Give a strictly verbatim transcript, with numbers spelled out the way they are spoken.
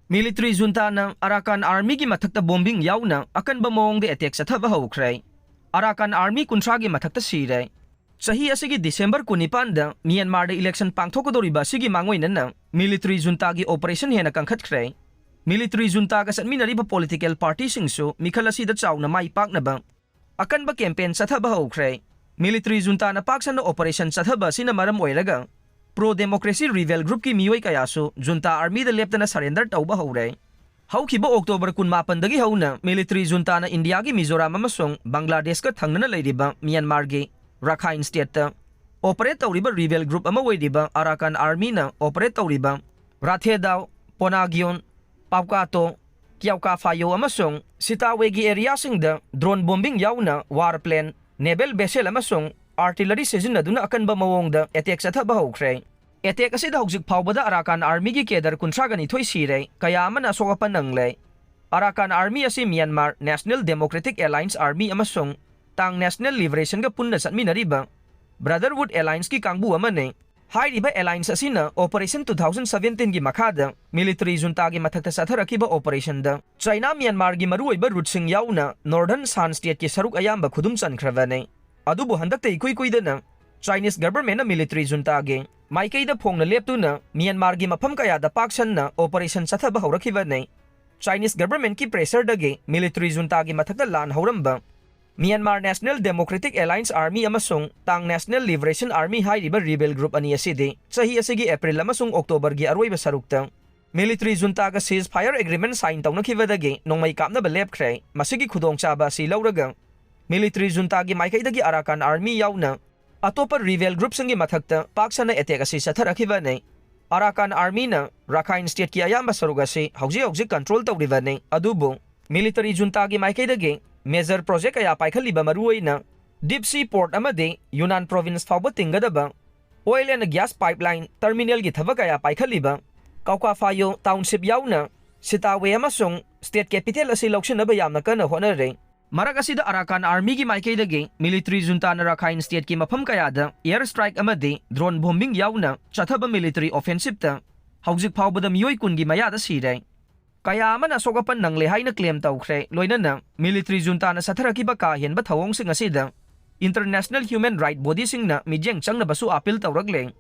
Military juntaꯅ Arakan Armyꯒꯤ ꯃꯊꯛꯇ bombing ꯌꯥꯎꯅ ꯑꯀꯟꯕ ꯃꯑꯣꯡꯗ attack ꯆꯠꯊꯕ ꯍꯧꯈ꯭ꯔꯦ꯫ Arakan Army ꯀꯨꯟꯊ꯭ꯔꯥꯒꯤ ꯃꯊꯛꯇ ꯁꯤꯔꯦ꯫ ꯆꯍꯤ ꯑꯁꯤꯒꯤ December ꯀꯨꯟꯅꯤꯄꯥꯟꯗ ꯃ꯭ꯌꯥꯟꯃꯥꯔꯗ election ꯄꯥꯡꯊꯣꯛꯀꯗꯧꯔꯤꯕ ꯑꯁꯤꯒꯤ ꯃꯥꯡꯑꯣꯏꯅꯅ military juntaꯒꯤ operation ꯍꯦꯟꯅ ꯀꯟꯈꯠꯈ꯭ꯔꯦ꯫ Military juntaꯒ ꯆꯠꯃꯤꯟꯅꯔꯤꯕ political partyꯁꯤꯡꯁꯨ ꯃꯤꯈꯜ ꯑꯁꯤꯗ ꯆꯥꯎꯅ ꯃꯥꯏ ꯄꯥꯛꯅꯕ ꯑꯀꯟꯕ campaign ꯆꯠꯊꯕ ꯍꯧꯈ꯭ꯔꯦ꯫ Military juntaꯅ ꯄꯥꯛ ꯁꯟꯅ operation ꯆꯠꯊꯕ ꯑꯁꯤꯅ ꯃꯔꯝ ꯑꯣꯏꯔꯒ pro democracy rebel groupꯀꯤ ꯃꯤꯑꯣꯏ ꯀꯌꯥꯁꯨ junta armyꯗ ꯂꯦꯞꯇꯅ surrender ꯇꯧꯕ ꯍꯧꯔꯦ꯫ ꯍꯧꯈꯤꯕ October ꯀꯨꯟꯃꯥꯄꯟꯗꯒꯤ ꯍꯧꯅ military juntaꯅ ꯏꯟꯗꯤꯌꯥꯒꯤ ꯃꯤꯖꯣꯔꯥꯝ ꯑꯃꯁꯨꯡ ꯕꯪꯒ꯭ꯂꯥꯗꯦꯁꯀ ꯊꯪꯅꯅ ꯂꯩꯔꯤꯕ ꯃ꯭ꯌꯥꯟꯃꯥꯔꯒꯤ ꯔꯥꯈꯥꯏꯟ stateꯇ operate ꯇꯧꯔꯤꯕ rebel group ꯑꯃ ꯑꯣꯏꯔꯤꯕ Arakan Armyꯅ operate ꯇꯧꯔꯤꯕ ꯔꯥꯊꯦꯗꯥꯎ, ꯄꯣꯅꯥꯒꯤꯌꯣꯟ, ꯄꯥꯎꯀꯥꯇꯣ, ꯀ꯭ꯌꯥꯎꯀꯥꯐꯥꯌꯣ ꯑꯃꯁꯨꯡ ꯁꯤꯇꯥꯋꯦꯒꯤ areaꯁꯤꯡꯗ drone bombing ꯌꯥꯎꯅ war plane, naval vessel ꯑꯃꯁꯨꯡ artillery ꯁꯤꯖꯤꯟꯅꯗꯨꯅ ꯑꯀꯟꯕ ꯃꯑꯣꯡꯗ attack ꯆꯠꯊꯕ ꯍꯧꯈ꯭ꯔꯦ꯫ Attack ꯑꯁꯤꯗ ꯍꯧꯖꯤꯛ ꯐꯥꯎꯕꯗ Arakan Armyꯒꯤ cadre ꯀꯨꯟꯊ꯭ꯔꯥꯒ ꯅꯤꯊꯣꯏ ꯁꯤꯔꯦ, ꯀꯌꯥ ꯑꯃꯅ ꯑꯁꯣꯛ ꯑꯄꯟ ꯅꯪꯂꯦ꯫ Arakan Army ꯑꯁꯤ Myanmar National Democratic Alliance Army ꯑꯃꯁꯨꯡ Ta'ang National Liberationꯒ ꯄꯨꯟꯅ ꯆꯠꯃꯤꯟꯅꯔꯤꯕ Brotherhood Allianceꯀꯤ ꯀꯥꯡꯕꯨ ꯑꯃꯅꯤ꯫ ꯍꯥꯏꯔꯤꯕ alliance ꯑꯁꯤꯅ Operation two thousand seventeenꯒꯤ ꯃꯈꯥꯗ military juntaꯒꯤ ꯃꯊꯛꯇ ꯆꯠꯊꯔꯛꯈꯤꯕ operationꯗ China Myanmarꯒꯤ ꯃꯔꯨꯑꯣꯏꯕ routeꯁꯤꯡ ꯌꯥꯎꯅ Northern Shan stateꯀꯤ ꯁꯔꯨꯛ ꯑꯌꯥꯝꯕ ꯈꯨꯗꯨꯝ ꯆꯟꯈ꯭ꯔꯕꯅꯤ꯫ ꯑꯗꯨꯕꯨ ꯍꯟꯗꯛꯇ ꯏꯀꯨꯏ ꯀꯨꯏꯗꯅ Chinese governmentꯅ military juntaꯒꯤ ꯃꯥꯏꯀꯩꯗ ꯐꯣꯡꯅ ꯂꯦꯞꯇꯨꯅ ꯃ꯭ꯌꯥꯟꯃꯥꯔꯒꯤ ꯃꯐꯝ ꯀꯌꯥꯗ ꯄꯥꯛ ꯁꯟꯅ operation ꯆꯠꯊꯕ ꯍꯧꯔꯛꯈꯤꯕꯅꯤ꯫ Chinese governmentꯀꯤ pressureꯗꯒꯤ military juntaꯒꯤ ꯃꯊꯛꯇ ꯂꯥꯟ ꯍꯧꯔꯝꯕ Myanmar National Democratic Alliance Army ꯑꯃꯁꯨꯡ Ta'ang National Liberation Army ꯍꯥꯏꯔꯤꯕ rebel group ꯑꯅꯤ ꯑꯁꯤꯗꯤ ꯆꯍꯤ ꯑꯁꯤꯒꯤ April ꯑꯃꯁꯨꯡ Octoberꯒꯤ ꯑꯔꯣꯏꯕ ꯁꯔꯨꯛꯇ military juntaꯒ ceasefire agreement sign ꯇꯧꯅꯈꯤꯕꯗꯒꯤ ꯅꯣꯡꯃꯩ ꯀꯥꯞꯅꯕ ꯂꯦꯞꯈ꯭ꯔꯦ꯫ ꯃꯁꯤꯒꯤ ꯈꯨꯗꯣꯡꯆꯥꯕ ꯑꯁꯤ ꯂꯧꯔꯒ military juntaꯒꯤ ꯃꯥꯏꯀꯩꯗꯒꯤ Arakan Army ꯌꯥꯎꯅ ꯑꯇꯣꯞꯄ rebel groupꯁꯤꯡꯒꯤ ꯃꯊꯛꯇ ꯄꯥꯛ ꯁꯟꯅ attack ꯑꯁꯤ ꯆꯠꯊꯔꯛꯈꯤꯕꯅꯤ꯫ Arakan Armyꯅ Rakhine stateꯀꯤ ꯑꯌꯥꯝꯕ ꯁꯔꯨꯛ ꯑꯁꯤ ꯍꯧꯖꯤꯛ ꯍꯧꯖꯤꯛ control ꯇꯧꯔꯤꯕꯅꯤ꯫ ꯑꯗꯨꯕꯨ military juntaꯒꯤ ꯃꯥꯏꯀꯩꯗꯒꯤ major project ꯀꯌꯥ ꯄꯥꯏꯈꯠꯂꯤꯕ, ꯃꯔꯨꯑꯣꯏꯅ Deep Sea Port ꯑꯃꯗꯤ Yunnan Province ꯐꯥꯎꯕ ꯇꯤꯡꯒꯗꯕ oil and gas pipeline terminalꯒꯤ ꯊꯕꯛ ꯀꯌꯥ ꯄꯥꯏꯈꯠꯂꯤꯕ Kaukafayo Township ꯌꯥꯎꯅ Sittwe ꯑꯃꯁꯨꯡ state capital ꯑꯁꯤ ꯂꯧꯁꯤꯟꯅꯕ ꯌꯥꯝꯅ ꯀꯟꯅ ꯍꯣꯠꯅꯔꯤ꯫ ꯃꯔꯛ ꯑꯁꯤꯗ Arakan Armyꯒꯤ ꯃꯥꯏꯀꯩꯗꯒꯤ military juntaꯅ Rakhine stateꯀꯤ ꯃꯐꯝ ꯀꯌꯥꯗ air strike ꯑꯃꯗꯤ drone bombing ꯌꯥꯎꯅ ꯆꯠꯊꯕ military offensiveꯇ ꯍꯧꯖꯤꯛ ꯐꯥꯎꯕꯗ ꯃꯤꯑꯣꯏ ꯀꯨꯟꯒꯤ ꯃꯌꯥꯗ ꯁꯤꯔꯦ꯫ ꯀꯌꯥ ꯑꯃꯅ ꯑꯁꯣꯛ ꯑꯄꯟ ꯅꯪꯂꯦ ꯍꯥꯏꯅ claim ꯇꯧꯈ꯭ꯔꯦ꯫ ꯂꯣꯏꯅꯅ military juntaꯅ ꯆꯠꯊꯔꯛꯈꯤꯕ ꯀꯥ ꯍꯦꯟꯕ ꯊꯧꯑꯣꯡꯁꯤꯡ ꯑꯁꯤꯗ international human right bodyꯁꯤꯡꯅ ꯃꯤꯠꯌꯦꯡ ꯆꯪꯅꯕꯁꯨ appeal ꯇꯧꯔꯛꯂꯦ꯫